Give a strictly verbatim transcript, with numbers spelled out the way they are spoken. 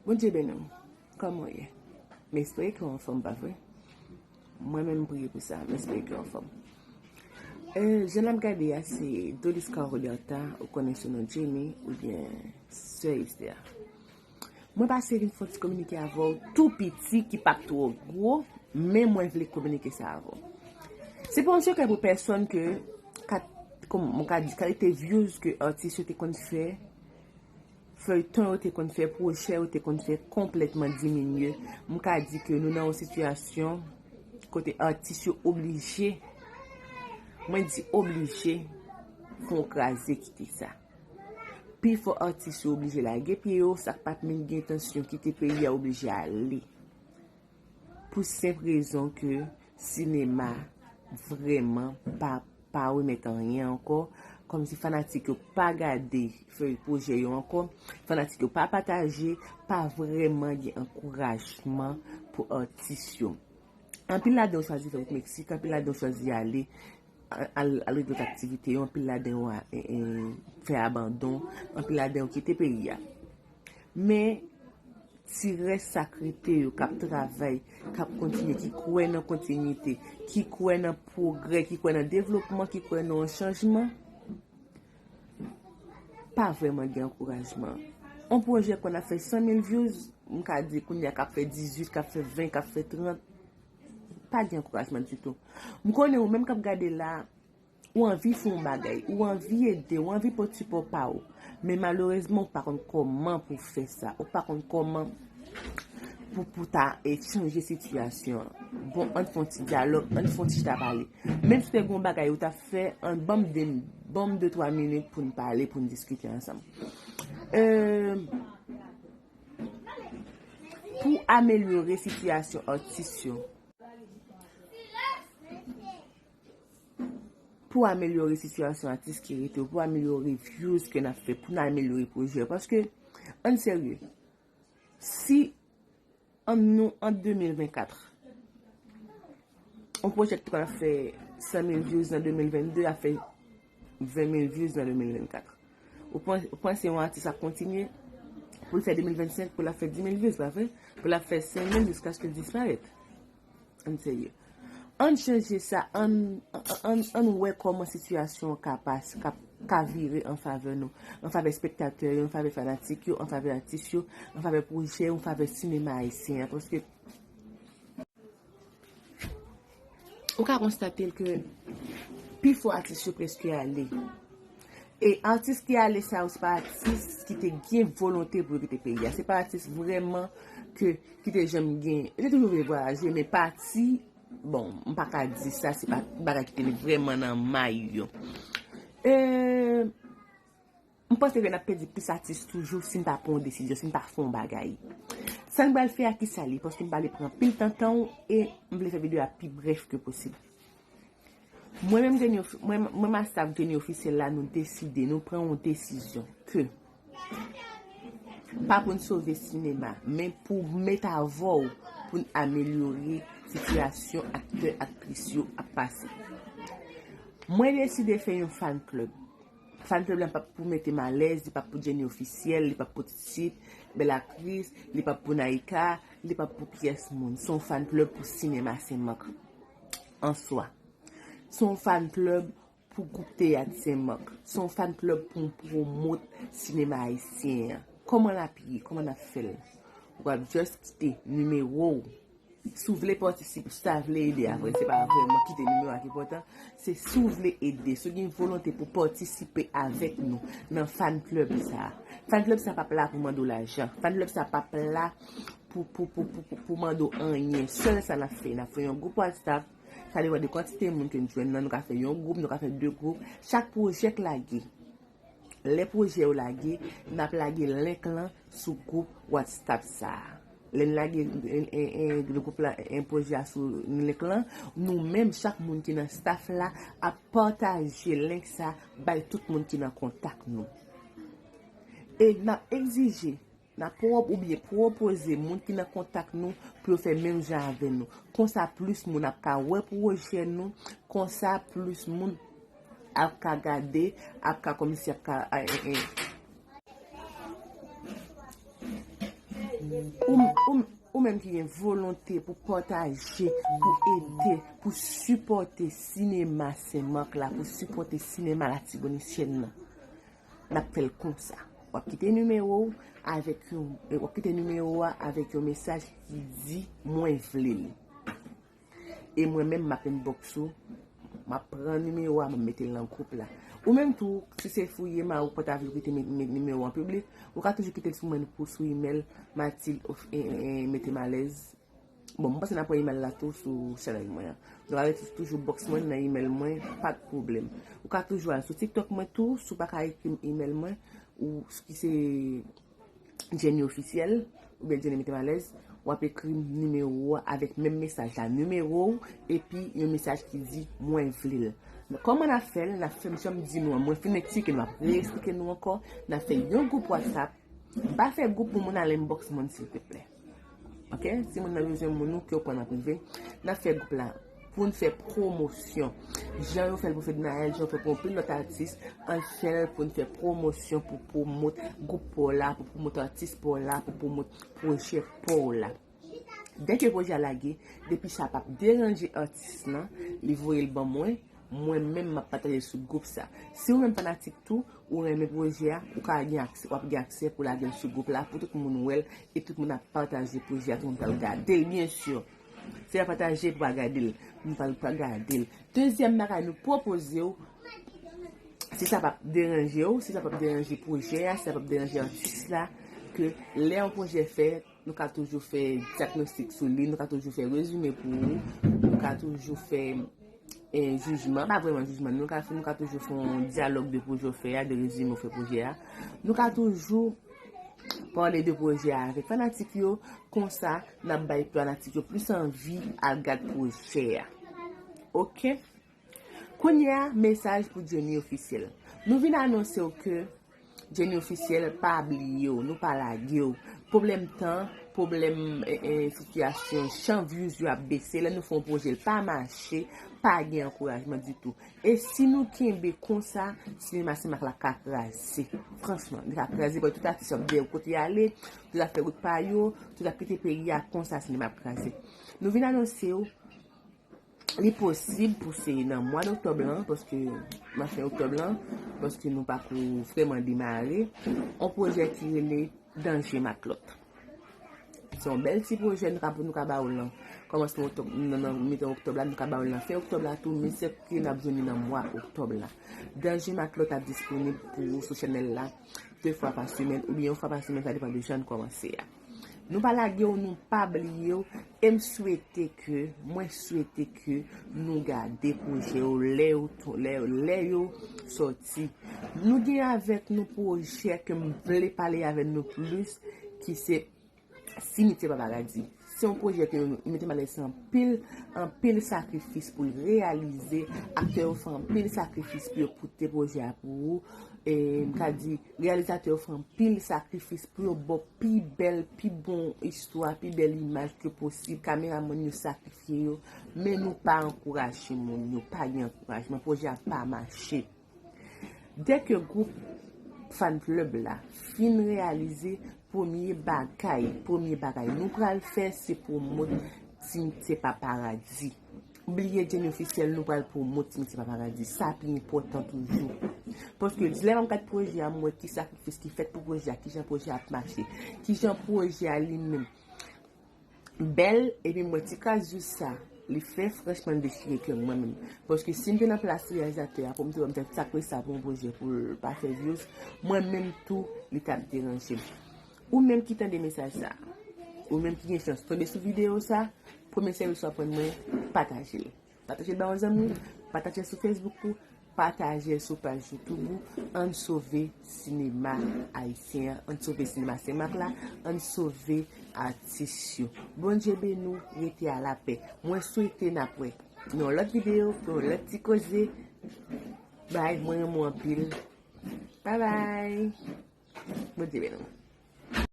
Bondye beni w. Kòman w ye? M espere ke w anfòm, pa vre? Mwen menm, m priye pou sa. M espere ke w anfòm. Euh, jan n ap gade a, se Dolis Caro Bertha, ou konnen sou non Jamie, oubyen Sè Esther. Mwen pase vin fè yon ti kominike avè w, tou piti, ki p ap twò gwo, men mwen vle kominike sa avè w. Se pa yon sekrè pou pèsonn ke, kat, kòman mwen ka di, kalite views ke atis yo te konn fè, feyton yo te konn fè, pwojè yo te konn fè konplètman diminye. M ka di ke nou nan yon sitiyasyon kote atis yo oblije, mwen di oblije, fè yon kraze kite sa. Pifò atis yo oblije lage pye yo, sa k pa t menm gen entansyon kite peyi a oblije ale. Pou senp rezon ke sinema vrèman pa, pa remèt anyen ankò, kòmsi fanatik yo pa gade fè pwojè yo ankò, fanatik yo pa pataje, pa vrèman gen ankourajman pou atis yo. Anpil ladan yo chwazi fè wout Meksik, anpil ladan yo chwazi ale, al, al regle lòt aktivite yo, anpil ladan yo a, e, e, fè abandon, anpil ladan yo kite peyi a. Men, ti rès sa k rete yo, k ap travay, k ap kontinye, ki kwè nan kontinyite, ki kwè nan pwogrè, ki kwè nan devlopman, ki kwè nan yon chanjman, pa vrèman gen ankourajman. Yon pwojè konn ap fè san mil views, m ka di kounye a k ap fè dizuit, k ap fè ven, k ap fè trant, pa gen ankourajman ditou. M konnen ou menm k ap gade la, ou anvi fè yon bagay, ou anvi ede, ou anvi pote sipò pa w. Men malerezman, ou pa konn kòman pou w fè sa. Ou pa konn kòman pou, pou ta, e, chanje sitiyasyon an. Bon, ann fè yon ti dyalòg, ann fè yon ti chita pale. Menm si w te gen yon bagay ou t ap fè, ann ban m de, ban m de twa minit pou n pale, pou n diskite ansanm. Euh, pou amelyore sitiyasyon atis yo, pou amelyore sitiyasyon atis ki rete yo, pou amelyore views ke n ap fè, pou n amelyore pwojè yo. Paske, ann serye, si an nou, an de mil vennkat, yon pwojè ki t ap fè san mil views nan de mil vennde ap fè ven mil views nan de mil vennkat. Ou pan-, ou panse yon atis ap kontinye pou l fè de mil vennsenk, pou l ap fè dis mil views, pa vre? Pou l ap fè senk mil jiskaske l disparèt. Ann serye. Ann chanje sa, ann, ann, ann, ann wè kòman sitiyasyon an ka pas-, ka, ka vire an favè nou, an favè espektatè yo, an favè fanatik yo, an favè atis yo, an favè pwojè yo, an favè sinema ayisyen an. Paske ou ka konstate l ke pifò atis yo prèske ale. E atis ki ale sa yo, se pa atis ki te gen volonte pou yo kite peyi a. Se pa atis vrèman ke, ki te janm gen. Yo te toujou vle vwayaje, men pati, bon, m pa ka di sa, se pa bagay ki te vrèman nan may yo. E, m panse ke n ap pèdi plis atis toujou si n pa pran yon desizyon, si n pa fè yon bagay. Sa n pral fè a, ki sa l ye? Paske m pa vle pran anpil tan tan w e m vle fè videyo a pi brèf ke posib. Mwen menm, Jenny Ofi-, mwen, mwen, ma staff Jenny Officiel la, nou deside, nou pran yon desizyon ke pa pou n sove sinema, men pou met avè w, pou n amelyore sitiyasyon aktè, aktris yo ap pase. Mwen deside fè yon fan club. Fan club la p ap pou mete m alèz, li p ap pou Jenny Officiel, li p ap pou Titite, Bèl Aktris, li p ap pou Naïka, li p ap pou pyès moun. Se yon fan club pou sinema Senmak. An swa. Se yon fan club pou gwoup teyat Senmak. Se yon fan club pou m pwomot sinema ayisyen an. Kòman n ap ye? Kòman n ap fè l? Ou ap just kite nimewo w. Si w vle patisipe, si w ta vle ede a vre, se pa vrèman kite nimewo a ki enpòtan. Se si w vle ede, si w gen volonte pou patisipe avèk nou nan fan club sa. Fan club sa p ap la pou mande w lajan. Fan club sa p ap la pou, pou, pou, pou, pou, pou mande w anyen. Sèl sa n ap fè, n ap fè yon gwoup WhatsApp. Sa depann de kantite moun ke n jwenn nan, nou ka fè yon gwoup, nou ka fè de gwoup. Chak pwojè k lage. Lè pwojè yo lage, n ap lage link lan sou gwoup WhatsApp sa a. Lè n lage, en, en, en, gwoup la, en, pwojè a sou link lan, nou menm, chak moun ki nan staff la, ap pataje link sa bay tout moun ki nan kontak nou. E n ap egzije, n ap pwòp oubyen pwopoze moun ki nan kontak nou pou yo fè menm jan avè nou. Konsa, plis moun ap ka wè pwojè nou, konsa, plis moun ap ka gade, ap ka kòmsi ap ka, a, e, e. Ou, ou, ou menm ki gen volonte pou pataje, pou ede, pou sipòte sinema Senmak la, pou sipòte sinema latibonisyèn nan, n ap fè l konsa. W ap kite nimewo w avèk yon, w ap kite nimewo a avèk yon mesaj ki di mwen vle l. E mwen menm m ap inbox ou, m ap pran nimewo a, m ap mete l nan gwoup la. Ou menm tou, si se fouye ma ou pa ta vle kite met, met nimewo an piblik, ou ka toujou kite l sou mwen pou sou email Mathilde of, e, e, e, mete m alèz. Bon, mwen panse n ap pran email la tou sou chanèl mwen an. Donk, ale tou, toujou box mwen nan email mwen, pa t pwoblèm. Ou ka toujou al sou TikTok mwen tou, si w pa ka ekri m email mwen, ou ki se Jenny Officiel, oubyen Jenny Mete M Alèz, w ap ekri m nimewo a avèk menm mesaj la, nimewo w, epi yon mesaj ki di mwen vle l. Kòman n ap fè l? N ap fè m jan m di nou an, mwen fin eksplike nou, m ap reeksplike nou ankò, n ap fè yon gwoup WhatsApp. Pa fè gwoup pou moun al inbox moun silvouplè. Ok? Si moun nan bezwen moun ou, ke w pran nan prive, n ap fè gwoup la pou n fè pwomosyon. Jan yo fè l pou Fednaelle, jan yo fè pou anpil lòt atis, ann fè l pou n fè pwomosyon, pou pwomot gwoup pa w la, pou pwomot atis pa w la, pou pwomot pwojè pa w la. Dèke pwojè a lage, depi sa p ap deranje atis lan, li voye l ban mwen, mwen menm m ap pataje l sou gwoup sa. Si ou menm fanatik tou, ou renmen pwojè a, ou ka gen aksè, w ap gen aksè pou lage l sou gwoup la, pou tout moun wè l, e tout moun ap pataje pwojè a, tout moun pral gade l, byen si. Se pa pataje pou pa gade l. Nou pral pa gade l. Dezyèm bagay nou pwopoze w, si sa p ap deranje w, si sa p ap deranje pwojè a, si sa p ap deranje atis la, ke lè yon pwojè fèt, nou ka toujou fè dyagnostik sou li, nou ka toujou fè rezime pou ou, nou ka toujou fè, e, jijman, pa vrèman jijman, nou ka, nou ka toujou fè yon dyalòg de pwojè w fè a, de rezime w fè pwojè a. Nou ka toujou pale de pwojè a avèk fanatik yo, konsa n ap bay fanatik yo plis anvi al gad pwojè a. Ok? Kounye a, mesaj pou Jenny Officiel. Nou vin anonse w ke Jenny Officiel pa bliye w, nou pa lage w. Pwoblèm tan, pwoblèm, e, e, sitiyasyon, chan views yo ap bese, lè nou fè yon pwojè, l pa mache, pa gen ankourajman ditou. E si nou kenbe konsa, sinema Senmak la ka kraze. Franchman, li ka kraze, paske tout atis ap dèyè w kote y ale, tout ap fè wout pa yo, tout ap kite peyi a, konsa sinema ap kraze. Nou vin anonse w, li posib pou se nan mwa doktòb lan, paske, nan fen oktòb lan, paske nou pako vrèman demare, yon pwojè ki rele Danje Matlòt. Se yon bèl ti pwojè nou ka, nou ka ba w lan kòmansman oktòb, nan, nan mitan oktòb la, nou ka ba w lan fen oktòb la tou, men se ke n ap jwenn li nan mwa oktòb la. Danje Matlòt ap disponib pou ou sou chanèl la de fwa pa semèn, oubyen yon fwa pa semèn, sa depann de jan n kòmanse a. Nou pa lage w, nou pa bliye w, e m swete ke, mwen swete ke nou gade pwojè yo lè yo, lè, lè yo sòti. Nou gen avèk nou pwojè ke m vle pale avè nou plis, ki se Simitye Paparadi. Se yon pwojè ke Mete M Alèz se anpil, anpil sakrifis pou l reyalize. Aktè yo fè anpil sakrifis pou yo pote pwojè a pou ou. E, m ka di, reyalizatè yo fè anpil sakrifis pou yo ba w pi bèl, pi bon istwa, pi bèl imaj ke posib. Kameramann yo sakrifye yo, men nou pa ankouraje moun yo, pa gen ankourajman. Pwojè a pa mache. Dèke gwoup fan club la fin reyalize premye bagay, premye bagay nou pral fè, se pwomot Simitye Paparadi. Bliye Jenny Officiel, nou pral pwomot Simitye Paparadi. Sa pi enpòtan toujou. Paske lè m ap gad pwojè a, m wè ki sakrifis ki fèt pou pwojè a, kijan pwojè a ap mache, kijan pwojè a li menm bèl, epi m wè ti kras jous sa li fè, franchman, li dechire kè m mwen menm. Paske si m te nan plas reyalizatè a, pou m te wè m te sakre sa pou yon pwojè pou l pa fè views, mwen menm tou, li t ap deranje m. Ou menm ki tande mesaj sa, ou menm ki gen chans tonbe sou videyo sa, premye sèvis w ap rann mwen, pataje l. Pataje l ba yon zanmi, pataje l sou Facebook ou, pataje l sou paj YouTube ou. Ann sove sinema ayisyen an, ann sove sinema Senmak la, ann sove atis yo. Bondye beni w, rete a lapè. Mwen swete n ap wè nan yon lòt videyo, pou yon lòt ti koze. Bay, mwen renmen w anpil. Babay. Bondye beni w.